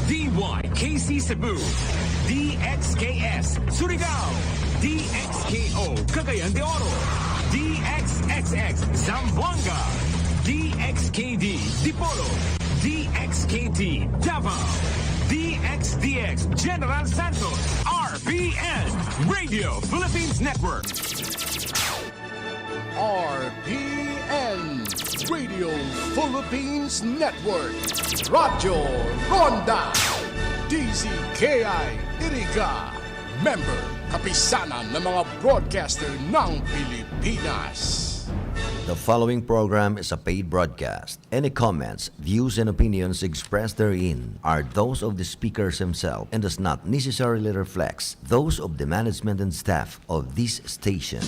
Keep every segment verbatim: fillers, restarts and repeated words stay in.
D Y K C Cebu, D X K S Surigao, D X K O Cagayan de Oro, D X X X Zamboanga, D X K D Dipolog, D X K T Davao, D X D X General Santos, R P N, Radio Philippines Network. R P N, Radio Philippines Network, Radyo Ronda, D Z K I Iriga, member, Kapisanan ng mga Broadcaster ng Pilipinas. The following program is a paid broadcast. Any comments, views, and opinions expressed therein are those of the speakers himself and does not necessarily reflect those of the management and staff of this station.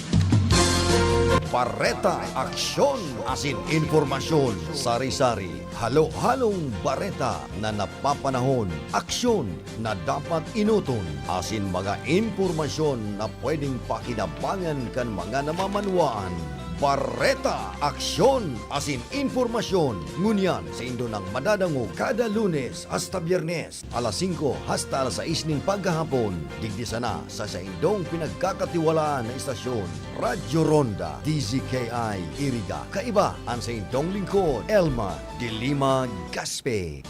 Bareta, aksyon, asin impormasyon. Sari-sari, halo-halong bareta na napapanahon, aksyon na dapat enoton, asin mga impormasyon na pwedeng pakinabangan kan mga namamanwaan. Bareta, aksyon, asin impormasyon. Ngunyan, saindo nang madadangog kada Lunes hasta Biyernes, alas singko hasta alas sais nin paghahapon, digdi sana sa saindong pinagkakatiwalaan na istasyon, Radyo Ronda, D Z K I Iriga. Kaiba an saindong lingkod, Elma de Lima Gaspe.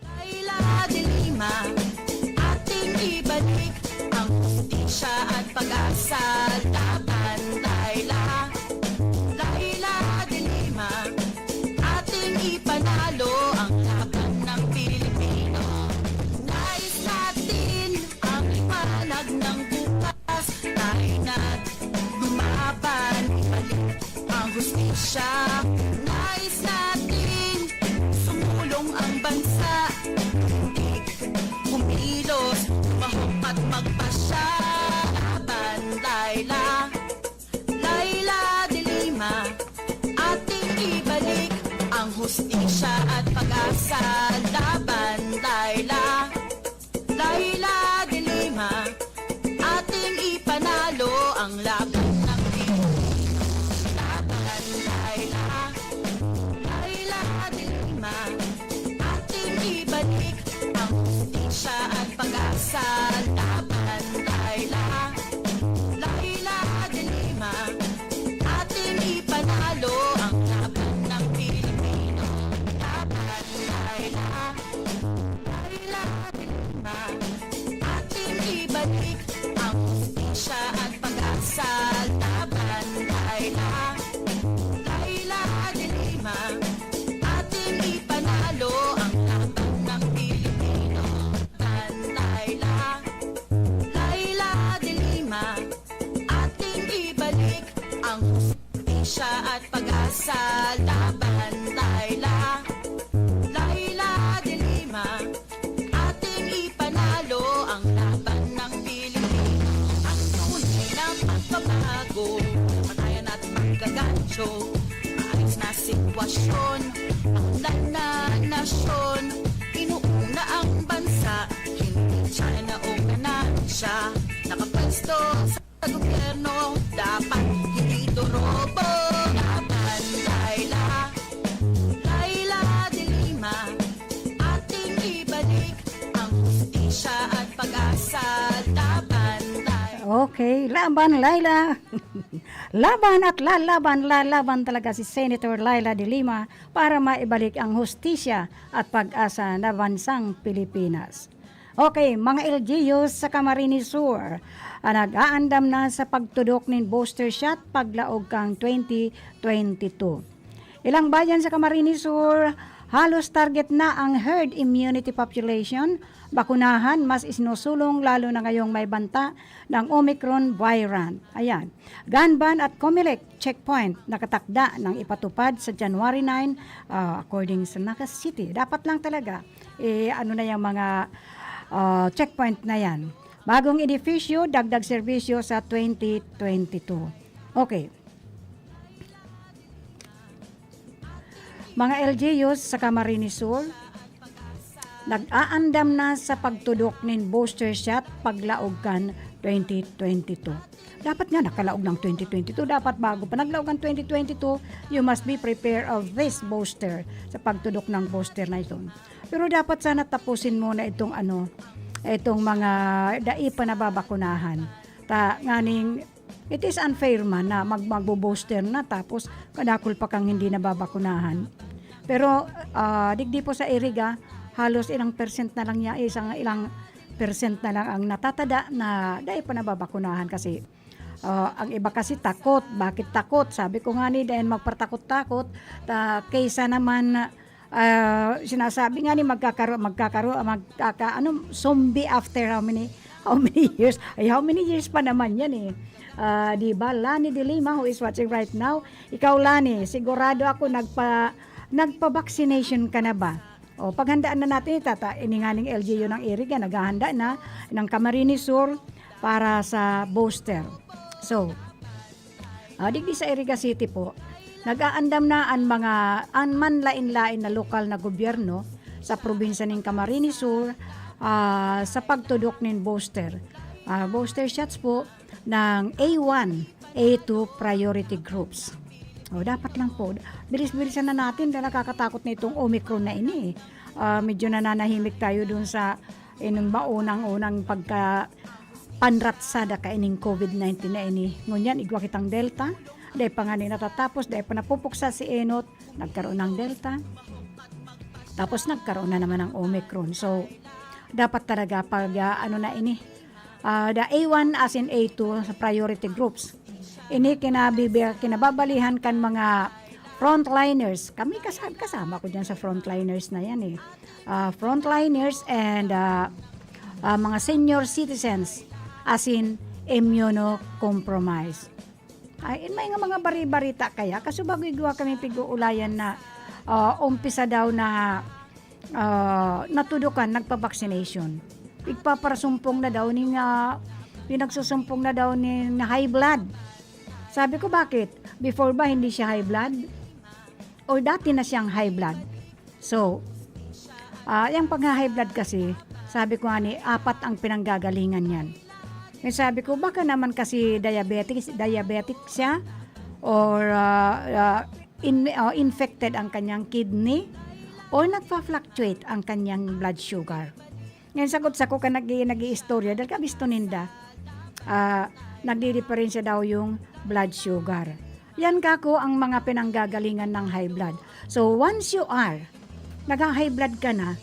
Laila de Lima, ating ibalik ang hustisya at pag-asa laban, Laila. Laila de Lima, ating ipanalo ang laban ng Pilipino. Nais natin ang liwanag ng bukas, tayo na't lumaban, ibalik ang hustisya. Nais natin sumulong ang bansa, hindi kumilos, tumahok at magpasya. Laban, Laila, Laila de Lima, ating ibalik ang hustisya at pag-asa. Laban, Laila, Laila de Lima, ating ipanalo ang laban ng Pilipino. Laban, Laila, Laila de Lima, ating ibalik ang hustisya at pag-asa. Laban, Laila, Laila de Lima, ating ipanalo ang laban ng Pilipino. Laban, Laila, Laila de Lima, ating ibalik ang hustisya at pag-asa. Laban, Laila, Laila de Lima, ating ipanalo ang laban ng Pilipino. Laban, Laila, Laila de Lima, ating ibalik ang hustisya at pag-asa. Laban, Laila, Laila de Lima, ating ipanalo ang laban ng Pilipino. Ang tunay na pagbabago, patayan at magkagancho. Maayos na sitwasyon, ang unlad na nasyon. Inuuna ang bansa, hindi China o ganansya. Nakapwesto sa gobyerno, dapat hindi dorobo. Laban, Laila, Laila de Lima, ating ibalik ang hustisya at pag-asa. Laban, Laila. Okay, laban, Laila. Laban at lalaban, lalaban talaga si Senator Laila de Lima para maibalik ang hustisya at pag-asa na bansang Pilipinas. Okay, mga L G Us sa Camarines Sur, ah, nag-aandam na sa pagtudok nin booster shot paglaog kan twenty twenty-two. Ilang bayan sa Camarines Sur, halos target na ang herd immunity population. Bakunahan, mas isinusulong lalo na ngayong may banta ng Omicron variant. Ayan. Ganban at Comelec checkpoint nakatakda ng ipatupad sa January nine, ah, according sa Naga City. Dapat lang talaga, eh, ano na yung mga, ah, checkpoint na yan. Bagong edifisyo, dagdag serbisyo sa twenty twenty-two. Okay. Mga L G Us sa Camarines Sur, nag-aandam na sa pagtudok nin booster shot paglaog kan twenty twenty-two. Dapat nga nakalaog ng twenty twenty-two. Dapat bago pa naglaog ang twenty twenty-two, you must be prepared of this booster, sa pagtudok ng booster na ito. Pero dapat sana tapusin muna itong ano, itong mga dai pa nababakunahan. Ta, nganing, it is unfair man na mag-, magbo-booster na tapos kadakul pa kang hindi nababakunahan. Pero, ah, digdi po sa Iriga, halos ilang percent na lang niya, isang ilang percent na lang ang natatada na dai pa nababakunahan kasi, ah, ang iba kasi takot. Bakit takot? Sabi ko nga ni, dahil magpatakot-takot, ta, kaysa naman, ah, sinasabi nga ni magkakaro-, magkakaro-, magkaka-, ano, zombie after how many, how many years? Ay, how many years pa naman yan eh? Ah, di ba? Lani de Lima, who is watching right now, ikaw, Lani, sigurado ako nagpa-, nagpa-vaccination ka na ba? O, paghandaan na natin, itata-, ini nga ning L G U ng Iriga, naghahanda na ng Camarines Sur para sa booster. So, ah, digdi sa Iriga City po, nag-aandam na an mga, an manlain-lain na lokal na gobyerno sa probinsya ning Camarines Sur, ah, sa pagtudok nin booster. Ah, booster shots po ng A one, A two priority groups. O, dapat lang po, bilis-bilisan na natin dahil nakakatakot na itong Omicron na ini eh. Ah, medyo nananahimik tayo dun sa inong maunang-unang pagka panratsada kaining COVID nineteen na ini. Ngunyan, igwa kitang Delta, dai pa nga ni natatapos, dai pa napupuksa si enot, nagkaroon ng Delta. Tapos nagkaroon na naman ng Omicron. So, dapat talaga pag, ah, ano na ini, ah, the A one as in A two sa priority groups. Ini kinabibi-, kinababalihan kan mga frontliners. Kami kasa-, kasama ko diyan sa frontliners na yan eh. Ah, frontliners and, ah, ah, mga senior citizens as in immunocompromised. Ay, may nga mga bari-barita kaya, kaso bago igwa kami pig-uulayan na, ah, umpisa daw na, ah, natudukan, nagpa-vaccination. Igpaparasumpong na daw ning, ah, pinagsusumpong na daw ning high blood. Sabi ko, "Bakit? Before ba hindi siya high blood? O dati na siyang high blood?" So, ah, yang pagha-high blood kasi, sabi ko nga ni, apat ang pinanggagalingan niyan. Ngayon sabi ko, "Baka naman kasi diabetic, diabetic siya or, ah, ah, in-, ah, infected ang kanyang kidney or nagfa-fluctuate ang kanyang blood sugar." Ngayon, sagot sa ko kan nag-i-, nag-iistorya, dahil kabisto ninda, ah, nagdidiperensya daw yung blood sugar. Yan kako ang mga pinanggagalingan ng high blood. So, once you are, nagha-high blood ka na,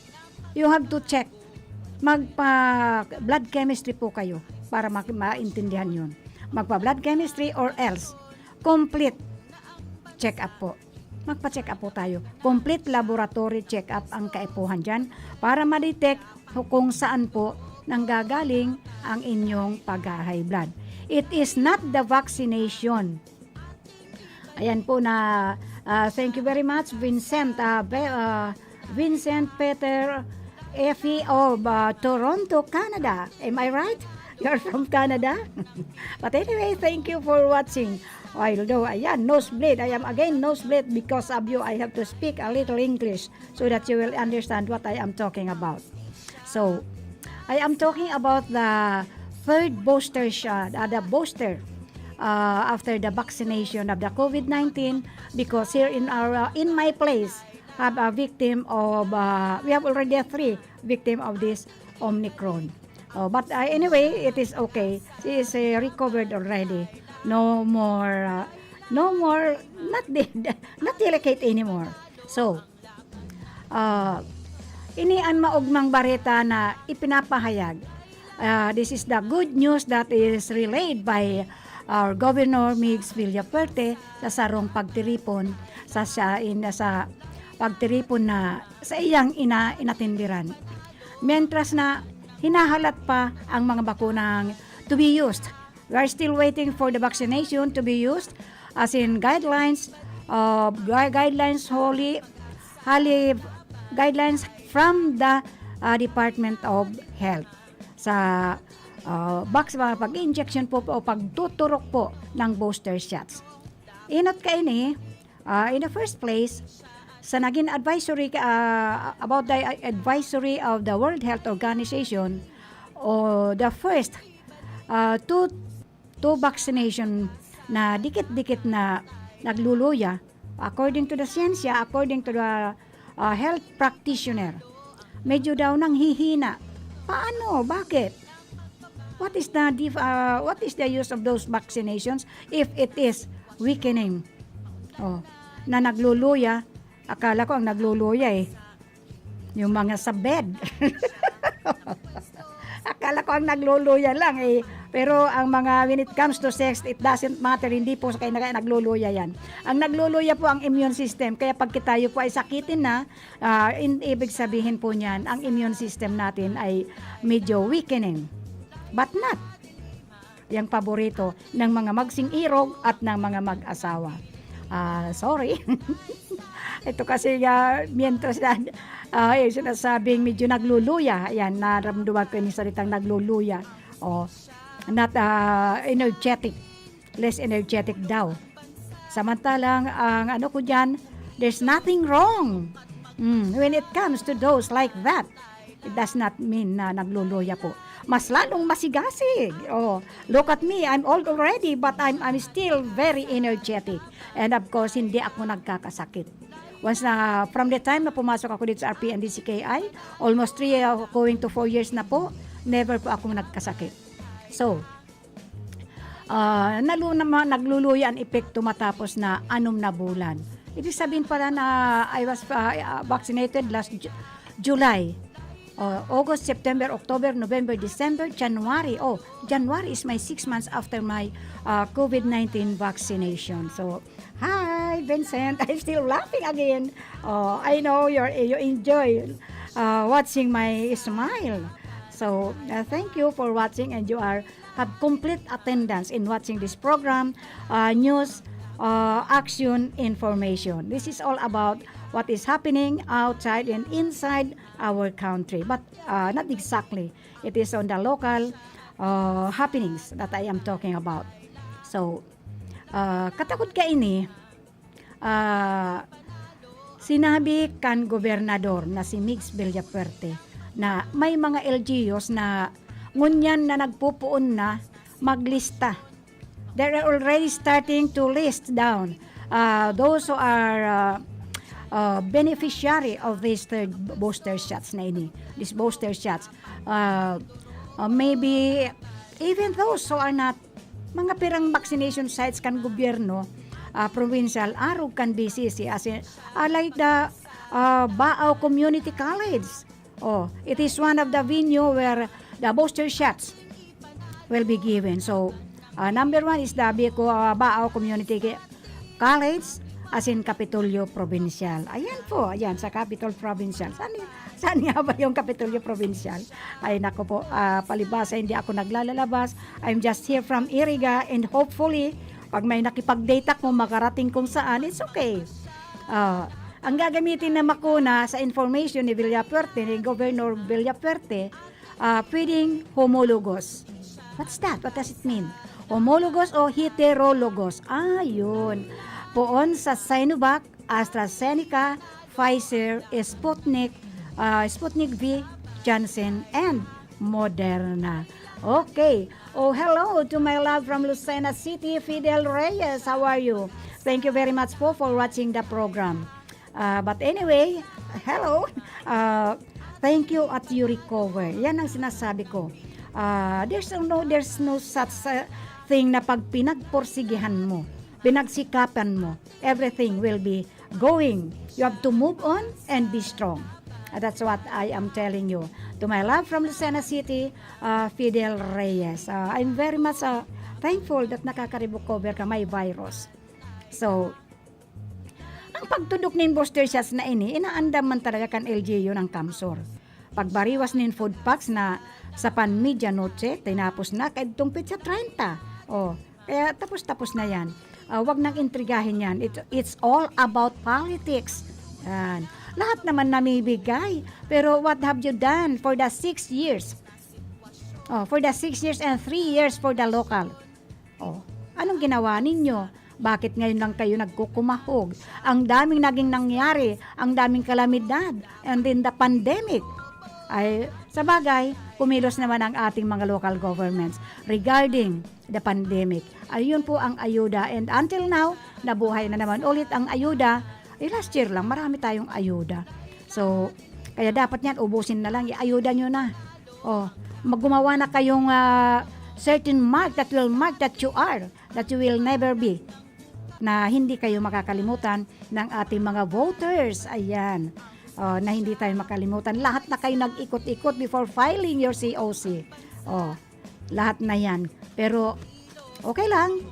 you have to check. Magpa-blood chemistry po kayo para ma-, maintindihan yun. Magpa-blood chemistry or else, complete check-up po. Magpa-check-up po tayo. Complete laboratory check-up ang kaipuhan dyan para ma-detect kung saan po nanggagaling ang inyong pagha-high blood. It is not the vaccination. Ayan po na, ah, thank you very much, Vincent, ah, Be-, ah, Vincent Peter Effie of, ah, Toronto, Canada. Am I right? You're from Canada? But anyway, thank you for watching. Although, ayan, nosebleed. I am again nosebleed because of you. I have to speak a little English so that you will understand what I am talking about. So, I am talking about the third booster shot, uh, the booster, uh, after the vaccination of the COVID nineteen, because here in our, uh, in my place, have a victim of, uh, we have already a three victim of this Omicron. Oh, but, uh, anyway, it is okay. She is, uh, recovered already. No more, uh, no more, not de-, not delicate anymore. So, ah, ini an maogmang bareta na ipinapahayag. Ah, this is the good news that is relayed by our Governor Migs Villafuerte sa sarong pagtiripon sa, sa, in, sa pagtiripon na sa iyang ina-, inatindiran. Mientras na hinahalat pa ang mga bakunang to be used. We are still waiting for the vaccination to be used, as in guidelines, uh, gui-, guidelines, holy, holy guidelines from the, uh, Department of Health. Sa, uh, vac-, mga pag-injection po o pagtuturok po ng booster shots. Inot kaini, ah, in the first place, sa naging advisory, ah, about the advisory of the World Health Organization, o the first ah, two, two vaccination na dikit-dikit na nagluluya, according to the siyensya, according to the, ah, health practitioner, medyo daw nanghihina. Paano? Bakit? What is the dif-, ah, what is the use of those vaccinations if it is weakening? Oh, na nagluluya, akala ko ang nagluluya, eh, yung mga sa bed. Akala ko ang nagluluya lang, eh. Pero ang mga, when it comes to sex, it doesn't matter. Hindi po kaya nagluluya yan. Ang nagluluya po ang immune system. Kaya pag tayo po ay sakitin na, ah, in, ibig sabihin po niyan, ang immune system natin ay medyo weakening. But not yang paborito ng mga magsing-irog at ng mga mag-asawa. Ah, sorry. Ito kasi, ah, mientras na, ah, yung sinasabing medyo nagluluya, ayan, naramdaman ko yung salitang nagluluya. Oh, not, ah, energetic. Less energetic daw. Samantalang, ang ano ko dyan, there's nothing wrong. Mm, when it comes to those like that, it does not mean na nagluluya po. Mas lalong masigasig. Oh, look at me, I'm old already, but I'm, I'm still very energetic. And of course, hindi ako nagkakasakit. Once na, from the time na pumasok ako dito sa R P N D C K I, almost three, uh, going to four years na po, never po ako nagkasakit. So, ah, nalu-, na, ma-, nagluluya ang epekto matapos na anom na bulan. Ibig sabihin pala na I was, ah, ah, vaccinated last Ju-, July. Oh, August, September, October, November, December, January. Oh, January is my six months after my, ah, COVID nineteen vaccination. So, hi, Vincent. I'm still laughing again. Oh, I know you're, you enjoy, uh, watching my smile. So, uh, thank you for watching, and you are, have complete attendance in watching this program, uh, news, uh, action, information. This is all about what is happening outside and inside our country, but, uh, not exactly. It is on the local, uh, happenings that I am talking about. So, uh, katakod kaini, ah, sinabi kan gobernador na si Migs Villafuerte na may mga L G Us na ngunyan na nagpupoon na maglista. They're already starting to list down, ah, those who are, ah, ah, beneficiary of these third booster shots na ini, these booster shots. Ah, ah, maybe even those who are not, mga pirang vaccination sites kan gobyerno, ah, provincial, arog kan B C C, as in, ah, like the, ah, Baao Community College. Oh, it is one of the venue where the booster shots will be given. So, ah, number one is the Bico, ah, Baao Community College, as in Kapitolyo Provincial. Ayan po, ayan, sa Capitol Provincial. Saan, saan nga ba yung Kapitolyo Provincial? Ay, nako po, ah, palibasa, hindi ako naglalalabas. I'm just here from Iriga, and hopefully, pag may nakipag-date ako, makarating kung saan, it's okay. Ah, ang gagamitin na makuna sa information ni Villafuerte, ni Governor Villafuerte, ah, pwedeng homologous. What's that? What does it mean? Homologous o heterologous? Ah, yun. Poon sa Sinovac, AstraZeneca, Pfizer, Sputnik, ah, Sputnik V, Janssen, and Moderna. Okay. Oh, hello to my love from Lucena City, Fidel Reyes. How are you? Thank you very much po for watching the program. Ah, but anyway, hello. Ah, thank you at you recover. Yan ang sinasabi ko. Ah, there's no, there's no such, uh, thing na pag pinagporsigihan mo, pinagsikapan mo, everything will be going. You have to move on and be strong. Ah, that's what I am telling you. To my love from Lucena City, ah, Fidel Reyes. Ah, I'm very much, ah, thankful that nakaka-recover ka, may virus. So, ang pagtudok nin booster shots na ini, inaandam man talaga kan L G U ng CamSur. Pagbariwas nin food packs na sa pan-media noche, tinapos na kaidtong petsa treinta. Oh, kaya tapos-tapos na yan. Ah, wag nang intrigahin yan. It, it's all about politics. Yan. Lahat naman namibigay. Pero what have you done for the six years? Oh, for the six years and three years for the local. Oh, anong ginawa ninyo? Bakit ngayon lang kayo nagkukumahog? Ang daming naging nangyari, ang daming kalamidad, and then the pandemic. Ay, Sabagay, kumilos naman ang ating mga local governments regarding the pandemic. Ayun po ang ayuda. And until now, nabuhay na naman ulit ang ayuda. Eh, last year lang, marami tayong ayuda. So, kaya dapat yan, ubusin na lang, iayuda nyo na. Oh, maggumawa na kayong ah, certain mark that will mark that you are, that you will never be, na hindi kayo makakalimutan ng ating mga voters. Ayan. Oh, na hindi tayo makalimutan. Lahat na kayo nag-ikot-ikot before filing your C O C. Oh, lahat na yan. Pero, okay lang.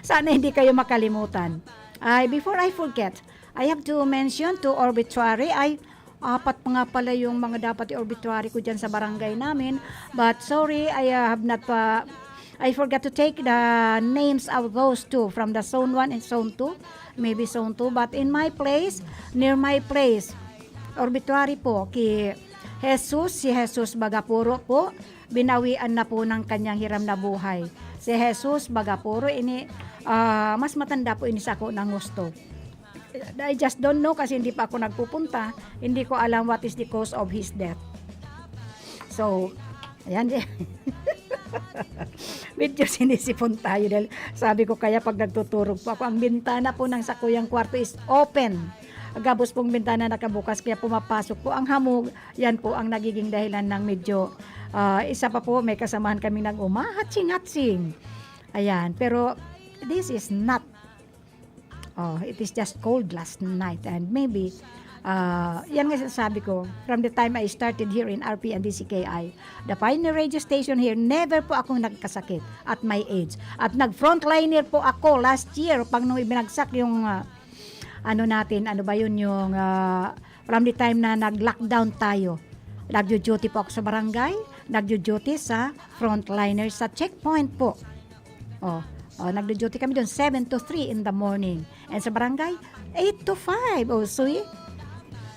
Sana hindi kayo makalimutan. Ay, before I forget, I have to mention to obituary. Ay, apat pa nga pala yung mga dapat i-obituary ko dyan sa barangay namin. But sorry, I uh, have not pa... I forgot to take the names of those two from the zone one and zone two. Maybe zone two. But in my place, near my place, obituary po ki Jesus, si Jesus Bagapuro po, binawian na po ng kanyang hiram na buhay. Si Jesus Bagapuro, ini, ah, mas matanda po ini sa ako ng gusto. I just don't know kasi hindi pa ako nagpupunta. Hindi ko alam what is the cause of his death. So, ayan. Medyo sinisipon tayo dahil sabi ko kaya pag nagtuturog po ako, ang bintana po ng sakuyang kwarto is open. Gabos pong bintana nakabukas kaya pumapasok po ang hamog. Yan po ang nagiging dahilan ng medyo, ah, isa pa po, may kasamahan kami nag-umahatsing-hatsing. Ayan, pero this is not, oh, it is just cold last night and maybe, ah, yan nga sinasabi ko, from the time I started here in R P and D C K I, the Pioneer Radio Station here, never po akong nagkasakit at my age. At nag-frontliner po ako last year, pag nung ibinagsak yung, ah, ano natin, ano ba yun, yung, ah, from the time na nag-lockdown tayo. Nagjo-duty po ako sa barangay, nagjo-duty sa frontliner sa checkpoint po. Oh, oh, nagjo-duty kami doon seven to three in the morning. And sa barangay, eight to five. Oh, so eh,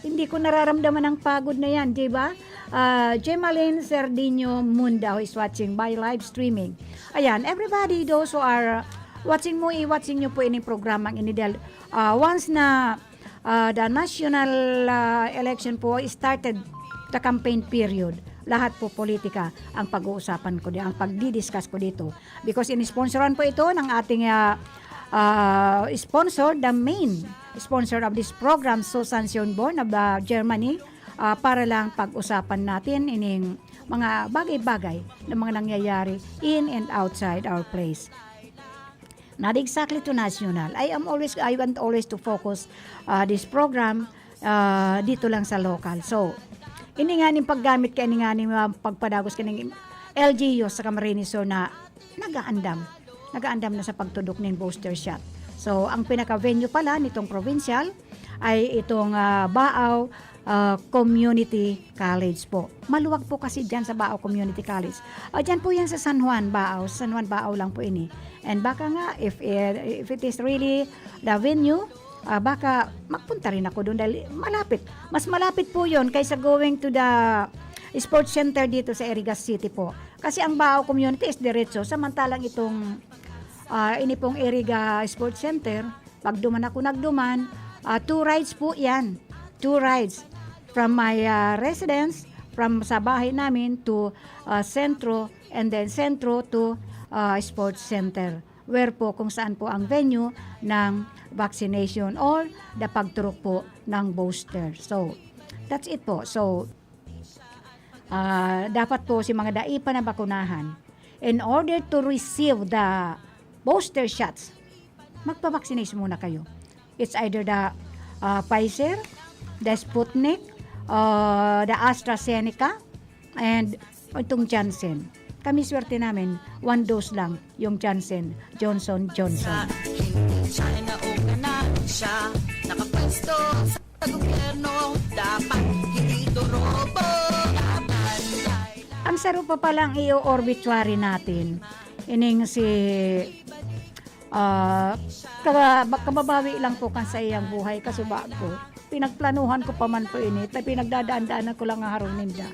hindi ko nararamdaman ang pagod na yan, di ba? Ah, Gemaline Sardinio Munda, who is watching by live streaming. Ayan, everybody, those who are watching mo, i-watching nyo po ining programang ini dahil ah, once na ah, the national ah, election po started, the campaign period, lahat po politika ang pag-uusapan ko, di- ang pagdi-discuss ko dito. Because in-sponsoran po ito ng ating ah, ah, sponsor, the main sponsor of this program, Susan Schönborn of ah, Germany, ah, para lang pag-usapan natin ining mga bagay-bagay na mga nangyayari in and outside our place. Not exactly to national. I am always, I want always to focus ah, this program ah, dito lang sa local. So, ini nga ning paggamit kay ini nga ning ah, pagpadagos kaning L G U sa Camarines Sur na nagaandam. Nagaandam na sa pagtudok ning booster shot. So, ang pinaka-venue pala nitong provincial ay itong ah, Baao ah, Community College po. Maluwag po kasi dyan sa Baao Community College. Ah, dyan po yan sa San Juan, Baao. Sa San Juan, Baao lang po ini. And baka nga, if, eh, if it is really the venue, ah, baka magpunta rin ako doon dahil malapit. Mas malapit po yon kaysa going to the sports center dito sa Iriga City po. Kasi ang Baao Community is diretso, samantalang itong ah, ini pong Iriga Sports Center, pag duman ako nagduman, ah, two rides po yan. Two rides from my ah, residence, from sa bahay namin to ah, Centro, and then Centro to ah, Sports Center, where po kung saan po ang venue ng vaccination or the pagturok po ng booster. So, that's it po. So, ah, dapat po si mga dai pa nabakunahan, in order to receive the booster shots, magpa-vaccination muna kayo. It's either the ah, Pfizer, the Sputnik, ah, the AstraZeneca, and itong Janssen. Kami swerte namin, one dose lang yung Janssen, Johnson Johnson. Sa hindi China o Ganansya, nakapwesto sa gobyerno, dapat hindi dorobo, laban tayo. Ang saro pa palang i-obituary natin, ining si ah, kaba- kababawi lang po kan sa iyang buhay, kasubago. Pinagplanuhan ko pa man po ini, ta pinagdadaan-daanan ko lang ang harong ninda.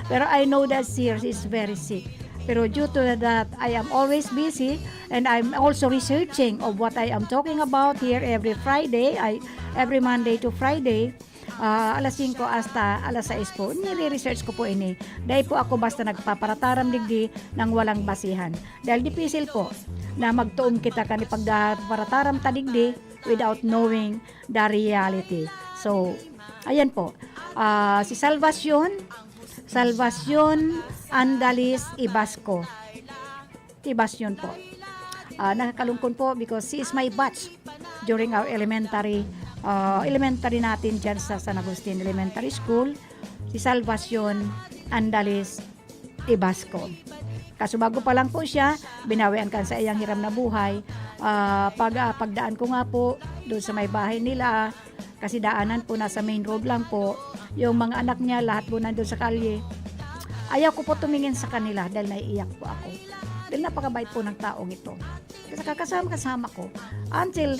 Pero I know that she is very sick. Pero due to that, I am always busy and I'm also researching of what I am talking about here every Friday, I, every Monday to Friday. ah, alas singko hasta alas sais po, nire-research ko po ini. Dai po ako basta nagpaparataram digdi nang walang basihan. Dahil dipisil po na magtuon kita kan ipagparataram ta digdi without knowing the reality. So, ayan po. Ah, si Salvacion, Salvacion Andalis Ibasco. Ibasco po. Ah, nakakalungkot po because she is my batch during our elementary, ah, elementary natin dyan sa San Agustin Elementary School, si Salvacion Andalis Ibasco. Kaso bago pa lang po siya, binawian kan sa iyang hiram na buhay, ah, pag, ah, pagdaan ko nga po doon sa may bahay nila, kasi daanan po, nasa main road lang po. Yung mga anak niya, lahat po nandun sa kalye. Ayaw ko po tumingin sa kanila dahil naiiyak po ako. Dahil napakabait po ng taong ito. Kasi kakasama-kasama ko. Until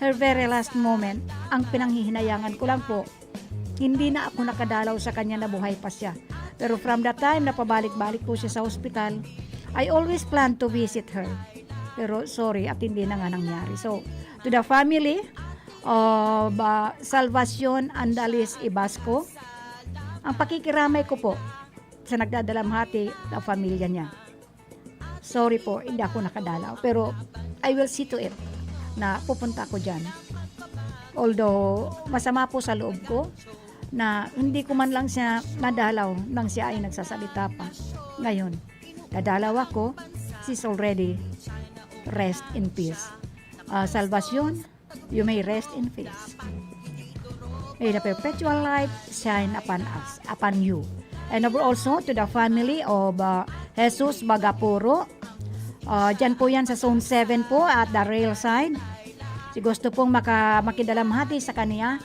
her very last moment, ang pinanghihinayangan ko lang po, hindi na ako nakadalaw sa kanya na buhay pa siya. Pero from the time na pabalik-balik po siya sa hospital, I always plan to visit her. Pero sorry, at hindi na nga nangyari. So, to the family of, ah, Salvacion Andalis Ibasco, ang pakikiramay ko po sa nagdadalamhati na pamilya niya. Sorry po, hindi ako nakadalaw. Pero I will see to it na pupunta ako dyan. Although, masama po sa loob ko na hindi ko man lang siya nadalaw nang siya ay nagsasalita pa. Ngayon, dadalaw ako, she's already rest in peace. Ah, Salvacion, you may rest in peace. May the perpetual light shine upon us, upon you. And over also to the family of, uh, Jesus Bagapuro. Uh, dyan po yan sa Zone seven po at the rail side. Si gusto pong maka, makidalamhati sa kaniya,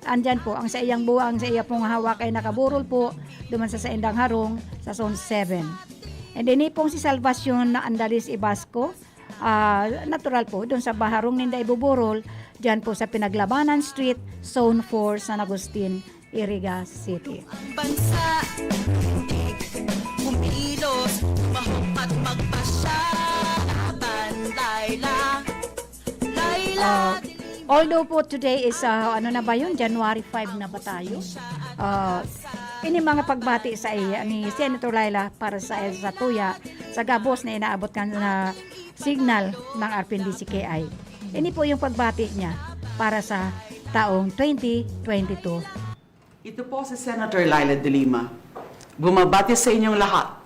andyan po, ang sa iyang buwa, ang sa iya pong hawak ay nakaburol po, duman sa saindang harong, sa Zone seven. And ini pong si Salvacion na Andalis Ibasco, ah, natural po, doon sa baharong ninda ibuburol, dyan po sa Pinaglabanan Street, Zone four, San Agustin, Iriga City. Ang bansa, kumilos, tumahok at magpasya. Laban, Laila. Laila. Ah, although po today is, ah, ano na ba yun? January five na ba tayo? Ah, ini mga pagbati sa iya ni Senator Laila para sa, sa tuya, sa gabos na inaabot kan na signal ng R P N D C K I. Ini po yung pagbati niya para sa taong twenty twenty-two. Ito po si Senator Laila de Lima. Bumabati sa inyong lahat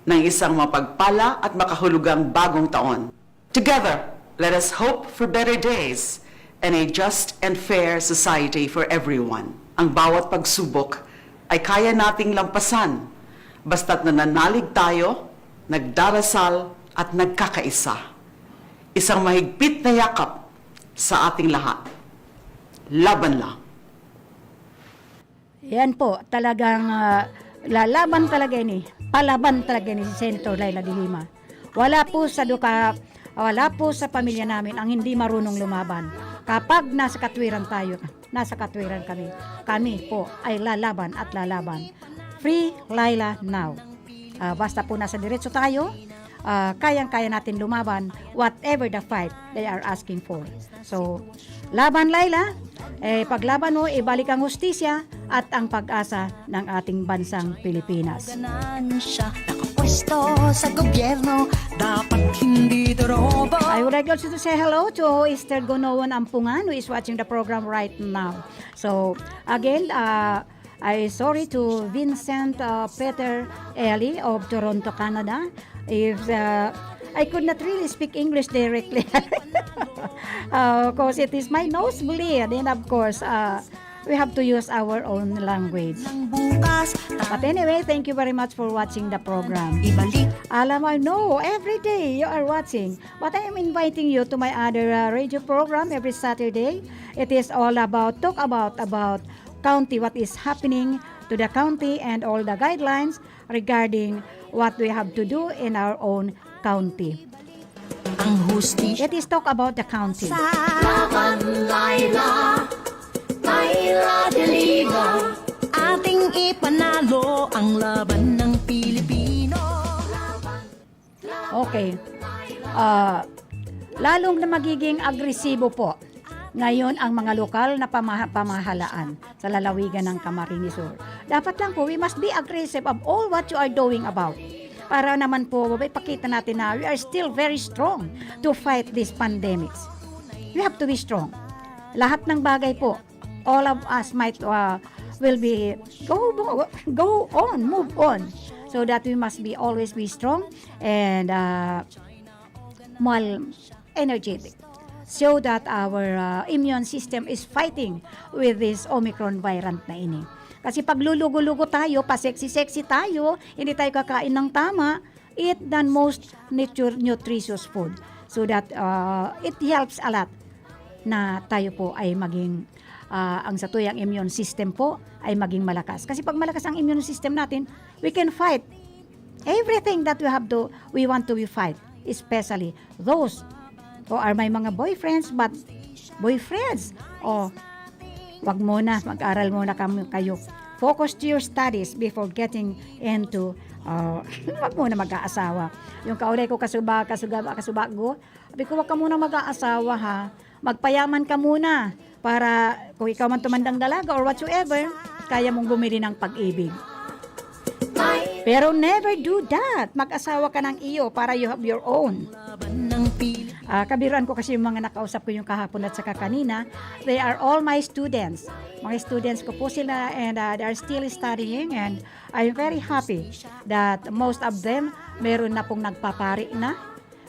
ng isang mapagpala at makahulugang bagong taon. Together, let us hope for better days and a just and fair society for everyone. Ang bawat pagsubok ay kaya nating lampasan basta't nananalig tayo, nagdarasal at nagkakaisa. Isang mahigpit na yakap sa ating lahat. Laban lang. Yan po, talagang, ah, lalaban talaga ini. Palaban talaga ini si Senator Laila de Lima. Wala po sa duka, wala po sa pamilya namin ang hindi marunong lumaban. Kapag nasa katwiran tayo, nasa katwiran kami. Kami po ay lalaban at lalaban. Free Laila now. Ah, basta po nasa diretso tayo, ah, kayang-kaya natin lumaban whatever the fight they are asking for. So, laban, Laila. Eh, paglaban mo, ibalik ang hustisya at ang pag-asa ng ating bansang Pilipinas. Ganansya, nakapwesto sa gobyerno, dapat hindi dorobo. I would like also to say hello to Esther Gonoon Ampungan, who is watching the program right now. So, again, uh, I sorry to Vincent, uh, Peter Eli of Toronto, Canada. If, uh, I could not really speak English directly, uh, 'cause it is my nosebleed, and of course, uh, we have to use our own language. But anyway, thank you very much for watching the program. Alam, I know every day you are watching, but I am inviting you to my other, uh, radio program every Saturday. It is all about, talk about, about county, what is happening to the county and all the guidelines regarding what we have to do in our own county. Ang hustisya. It is talk about the county. Laban, Laila, Laila de Lima. Ating ipanalo ang laban ng Pilipino. Okay. Ah, lalong na magiging agresibo po Ngayon, ang mga lokal na pamaha-, pamahalaan sa lalawigan ng Camarines Sur. Dapat lang po, we must be aggressive of all what you are doing about. Para naman po, ipakita natin na we are still very strong to fight these pandemics. We have to be strong. Lahat ng bagay po, all of us might, uh, will be, go, go, go on, move on. So that we must be, always be strong and, uh, more energetic. So that our, uh, immune system is fighting with this Omicron variant na ini. Kasi pag lulugo-lugo tayo, pa-sexy-sexy tayo, hindi tayo kakain ng tama, eat the most nature, nutritious food. So that, uh, it helps a lot na tayo po ay maging, uh, ang satuyang immune system po ay maging malakas. Kasi pag malakas ang immune system natin, we can fight everything that we have to, we want to be fight, especially those who are may mga boyfriends, but boyfriends, oh, wag muna, mag-aral muna kam-, kayo. Focus to your studies before getting into, uh, wag muna mag-aasawa. Yung kaulay ko, kasuba-, kasuga-, kasubago, sabi ko, "Wag ka muna mag-aasawa, ha? Magpayaman ka muna para kung ikaw man tumandang dalaga or whatsoever, kaya mong bumili ng pag-ibig." Pero never do that. Mag-asawa ka ng iyo para you have your own. Ah, kabiruan ko kasi yung mga nakausap ko yung kahapon at saka kanina, they are all my students. Mga students ko po sila and, ah, they are still studying and I'm very happy that most of them meron na pong nagpapari na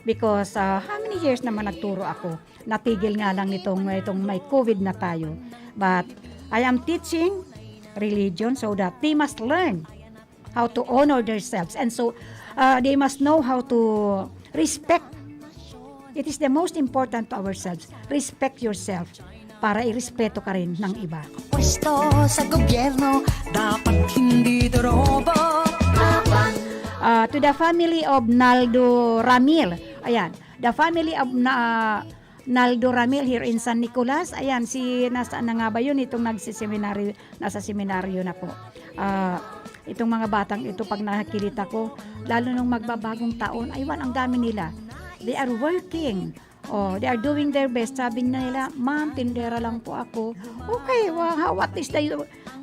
because, ah, how many years naman nagturo ako? Natigil nga lang nitong, itong may COVID na tayo. But I am teaching religion so that they must learn how to honor themselves. And so, uh, they must know how to respect. It is the most important to ourselves. Respect yourself para irespeto ka rin ng iba. Pwesto sa gobyerno, dapat hindi dorobo. Ah, to the family of Naldo Ramil. Ayan, the family of na, Naldo Ramil here in San Nicolas. Ayan, si, nasaan na nga ba yun? Itong nagsiseminaryo, nasa seminaryo na po. Ah, itong mga batang ito, pag nakikita ko, lalo nung magbabagong taon, aywan, ang dami nila. They are working. Oh, they are doing their best. Sabi nila, "Ma'am, tindera lang po ako." Okay, wa-, ha-, what is the,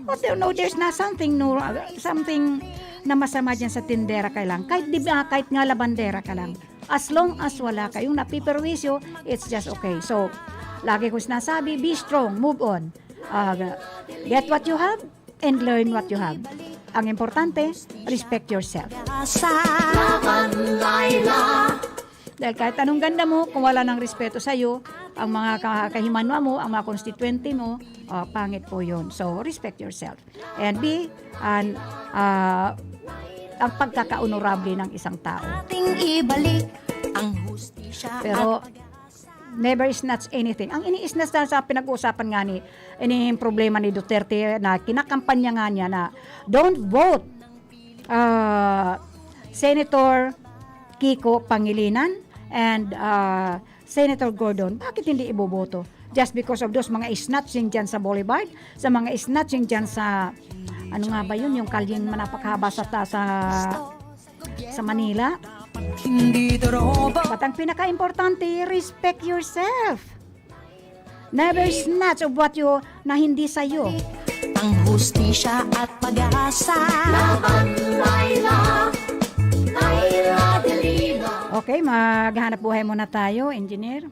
what do you know, there's na something, no, something na masama dyan sa tindera ka lang. Kahit, di ba, kahit nga labandera ka lang. As long as wala kayong napiperwisyo, it's just okay. So, lagi ko sinasabi, be strong, move on. Ah, get what you have and learn what you have. Ang importante, respect yourself. Laban, Laila. Dahil kahit anong ganda mo, kung wala nang respeto sa'yo, ang mga ka-, kahimanwa mo, ang mga konstituyente mo, ah, pangit po yun. So, respect yourself. And be an, ah, ang pagkakaonorable ng isang tao. Ating ibalik ang hustisya. Pero at never snatch anything. Ang ini-snatch na sa pinag-uusapan nga ni, ini yung problema ni Duterte na kinakampanya nga niya na, "Don't vote, ah, Senator Kiko Pangilinan and, ah, Senator Gordon." Bakit hindi iboboto? Just because of those mga snatching dyan sa Boulevard, sa mga snatching dyan sa, ano nga ba yun, yung kalyeng napakahaba sa, sa, sa Manila? Hindi dorobo. But ang pinaka-importante, respect yourself. Never snatch of what you, na hindi sa'yo. Ang hustisya at pag-asa. Laban, Laila. Laila de Lima. Okay, maghanap buhay muna tayo, engineer.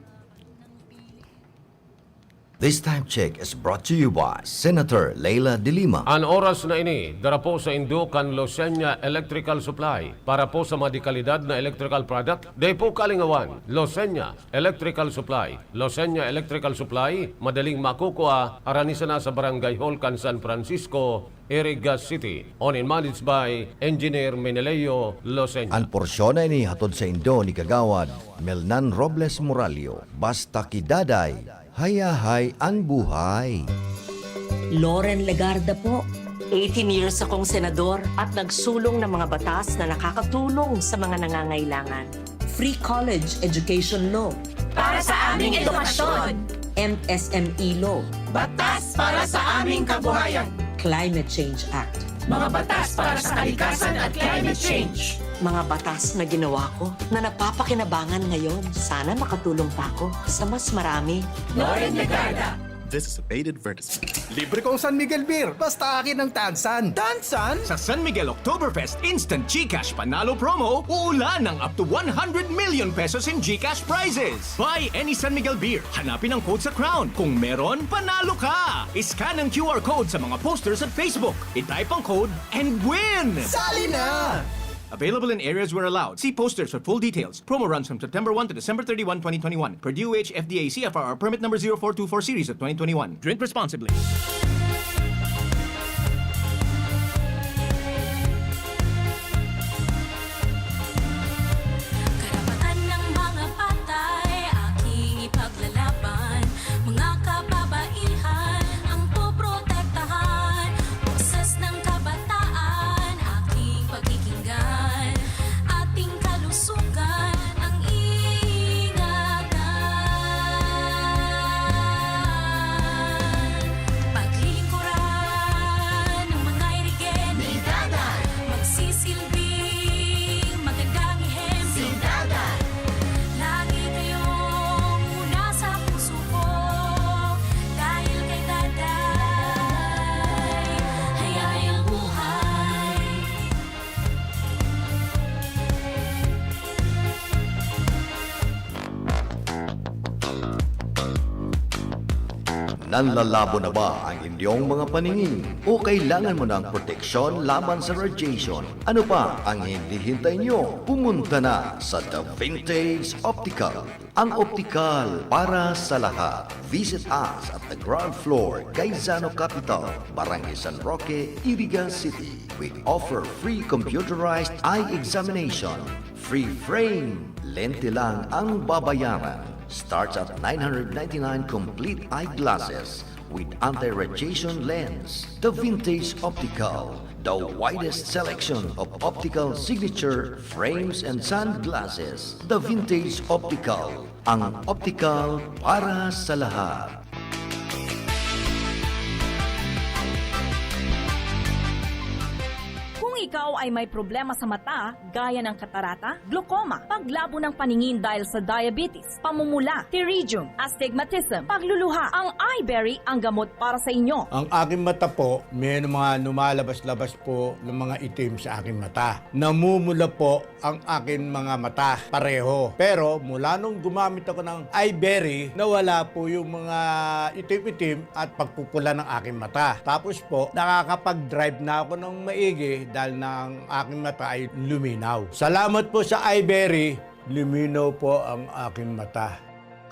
This time check is brought to you by Senator Leila de Lima. An oras na ini, dara po sa indo kan Losenya Electrical Supply. Para po sa mga dekalidad na electrical product, dai po kalingawan. Losenya Electrical Supply. Losenya Electrical Supply, madaling makukua, harani sana sa Barangay Hall kan San Francisco, Iriga City. Owned and managed by Engineer Meneleo Losenya. An porsyon na ini hatod sa indo ni Kagawad Melnan Robles Moralio. Basta ki Daday, hayahay an buhay. Loren Legarda po. Eighteen years akong senador at nagsulong ng mga batas na nakakatulong sa mga nangangailangan. Free college education law. Para sa aming edukasyon. M S M E law. Batas para sa aming kabuhayan. Climate Change Act. Mga batas para sa kalikasan at climate change. Mga batas na ginawa ko na napapakinabangan ngayon. Sana makatulong pa ako sa mas marami. Loren Legarda. This is a paid advertisement. Libre kong San Miguel beer, basta akin ang Tansan. Tansan? Sa San Miguel Oktoberfest Instant GCash Panalo Promo, uulan ng up to one hundred million pesos in GCash prizes. Buy any San Miguel beer, hanapin ang code sa crown. Kung meron, panalo ka! I-scan ang Q R code sa mga posters at Facebook. I-type ang code and win! Sali na! Available in areas where allowed. See posters for full details. Promo runs from September one to December thirty-one, twenty twenty-one. Per D O H F D A C F R R permit number zero four two four series of twenty twenty-one. Drink responsibly. Karapatan ng mga patay, aking ipaglalaban. Mga kababaihan, ang poprotektahan. Boses ng kabataan, aking pakikinggan. Ating kalusugan, ang ingatan. Paglilingkuran ng mga irigen. Ni Daday. Magsisilbing magandang ehemplo. Si Daday. Lagi kayong una sa puso ko. Dahil kay Daday, hayahayang buhay. Nanlalabo na ba ang inyong mga paningin? O kailangan mo ng proteksyon laban sa radiation? Ano pa ang hinihintay nyo? Pumunta na sa The Vintage Optical. Ang optikal para sa lahat. Visit us at the ground floor, Gaisano Capital, Barangay San Roque, Iriga City. We offer free computerized eye examination. Free frame. Lente lang ang babayaran. Starts at nine hundred ninety-nine complete eyeglasses with anti-radiation lens. The Vintage Optical, the widest selection of optical signature frames and sunglasses. The Vintage Optical, ang optical para sa lahat. Kung ikaw ay may problema sa mata, gaya ng katarata, glaucoma, paglabo ng paningin dahil sa diabetes, pamumula, pterygium, astigmatism, pagluluha, ang Eyeberry ang gamot para sa inyo. Ang aking mata po, may mga lumalabas-labas po ng mga itim sa aking mata. Namumula po ang aking mga mata, pareho. Pero mula nung gumamit ako ng Eyeberry, nawala po yung mga itim-itim at pagpupula ng aking mata. Tapos po, nakakapag-drive na ako ng maigi dahil na ang aking mata ay luminaw. Salamat po sa Eyeberry, luminaw po ang aking mata.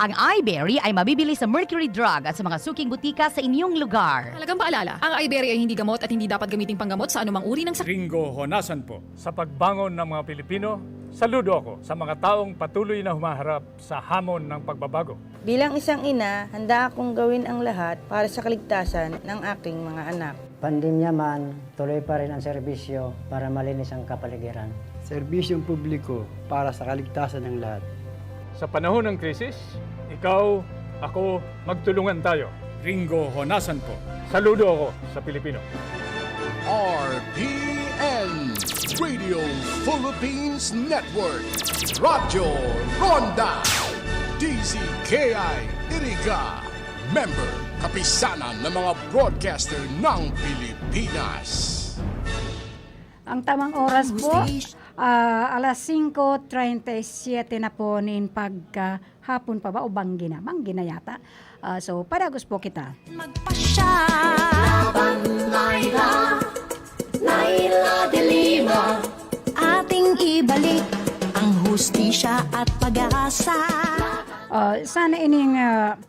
Ang Eyeberry ay mabibili sa Mercury Drug at sa mga suking butika sa inyong lugar. Mahalagang paalala, ang Eyeberry ay hindi gamot at hindi dapat gamiting panggamot sa anumang uri ng sakit. Ringo Honasan po. Sa pagbangon ng mga Pilipino, saludo ako sa mga taong patuloy na humaharap sa hamon ng pagbabago. Bilang isang ina, handa akong gawin ang lahat para sa kaligtasan ng aking mga anak. Pandemya man, tuloy pa rin ang serbisyo para malinis ang kapaligiran. Serbisyong publiko para sa kaligtasan ng lahat. Sa panahon ng krisis, ikaw, ako, magtulungan tayo. Ringo Honasan po. Saludo ako sa Pilipino. R P N, Radio Philippines Network, Radyo Ronda, D Z K I Iriga, member, Kapisanan ng mga Broadcaster ng Pilipinas. Ang tamang oras po, ah, alas singko treinta y siete na po nin pagkahapon pa ba o banggi na? Banggi na yata. Ah, so, padagos po kita. Magpasya. Laban, Naila, Naila de Lima. Ating ibalik ang hustisya at pag-asa. Ah, sana ining, ah,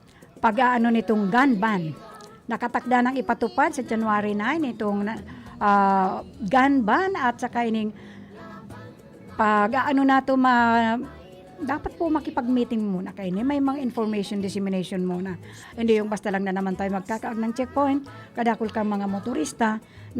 pag-aano nitong gun ban. Nakatakda nang ipatupad sa January nine itong na, ah, gun ban at saka ining pag-aano nato ma-, dapat po makipag-meeting muna kayo. May mga information dissemination muna. Hindi yung basta lang na naman tayo magkakaag ng checkpoint, kadakul kang mga motorista,